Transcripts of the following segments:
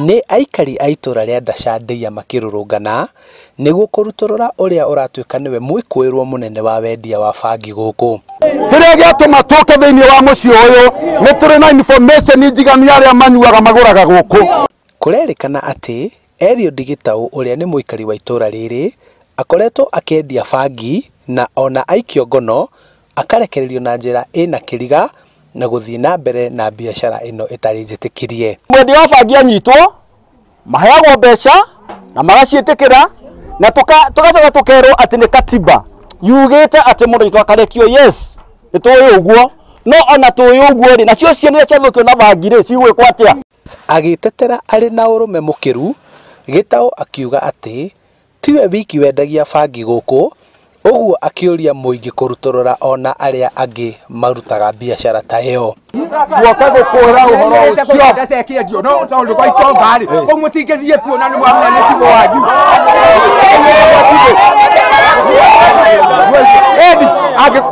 Nĩ aikari a itũra rĩa Ndashandeia makĩrũrũngana nĩguo kũrutũrũra ũrĩa ũratuĩka nĩwe mwĩkũĩrwo mũnene wa wendia wa bangi gũkũ. Kĩrĩa gĩatũma tũke thĩinĩ wa mũciĩ ũyũ nĩ tũrĩ na information njiganu ya arĩa manyuaga magũraga gũkũ. Kũrerĩkana atĩ Eliud Gĩtaũ ũrĩa nĩ mũikari wa itũra rĩrĩ akoretwo akĩendia bangi na ona aikio ngono akarekererio na njĩra ĩna kĩriga na gũthiĩ na mbere na biacara ĩno ĩtarĩ njĩtĩkĩrie. Mwendia wa bangi anyitwo maheagwo mbeca na magaciĩtĩkĩra na tugacoka tukerwo atĩ nĩ katiba yugĩte atĩ mũndũ anyitwo akarekio. Yes, nĩ tũĩ ũguo, no ona tũĩ ũguo rĩ, nacio ciana iria ciathũkio na bangi rĩ cigwĩkwo atĩa? Agĩtetera arĩ na ũrũme mũkĩru, Gĩtaũ akiuga atĩ tiwe wiki wendagia bangi gũkũ, ũguo akĩũria mũingĩ kũrutũrũra ona arĩa angĩ marutaga biacara ta ĩyo. Guoka gũkũra ũhoro ũcio no tondũ gwa itonga rĩ kũu mũtingĩthiĩ kuo na nĩ mwamenya nĩ cibũ wanyu. Edi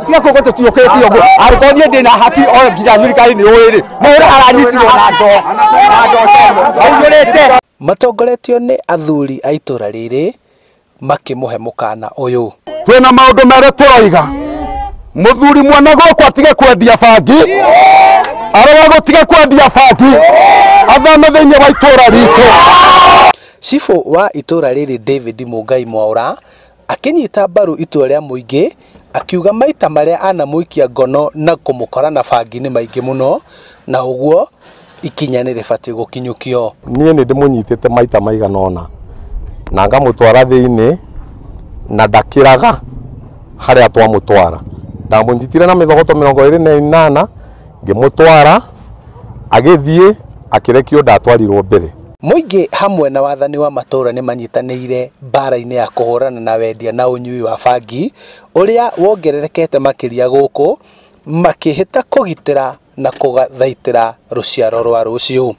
tiga kuo tũtiũkĩte ũguo, angĩkorwo niĩ ndĩna haki o nginya thirikari nĩ ũĩ rĩ, mũndũ aranyitirwo na ndoo aiyũrĩte. Matongoretio nĩ athuri a itũra rĩrĩ makĩmũhe mũkana ũyũ. Twĩna maũndũ merĩ tũroiga, mũthuri mwene gũkũ atige kwendia bangi, arĩa gũtiga kwendia bangi athame thĩinĩ wa itũra ritũ. Cibũ wa itũra rĩrĩ David Mũngai Mwaũra akĩnyita mbaru itua rĩa mũingĩ akiuga maita marĩa anamũikia ngono na kũmũkora na bangi nĩ maingĩ mũno na ũguo ikinya nĩ rĩbatiĩ gũkinyũkio. Niĩ nĩ ndĩmũnyitĩte maita maigana ũna na ngamũtwara thĩinĩ na ndakĩraga harĩa twamũtwara. Ndamũnyitire na mĩthogoto 28 ngĩmũtwara agĩthiĩ akĩrekio, ndatwarirwo mbere. Mũingĩ hamwe na wathani wa matũra nĩ manyitanĩire mbara-inĩ ya kũhũrana na wendia na ũnyui wa bangi ũrĩa wongererekete makĩria gũkũ, makĩhĩta kũgitĩra na kũthaitĩra rũciaro rwa rũciũ.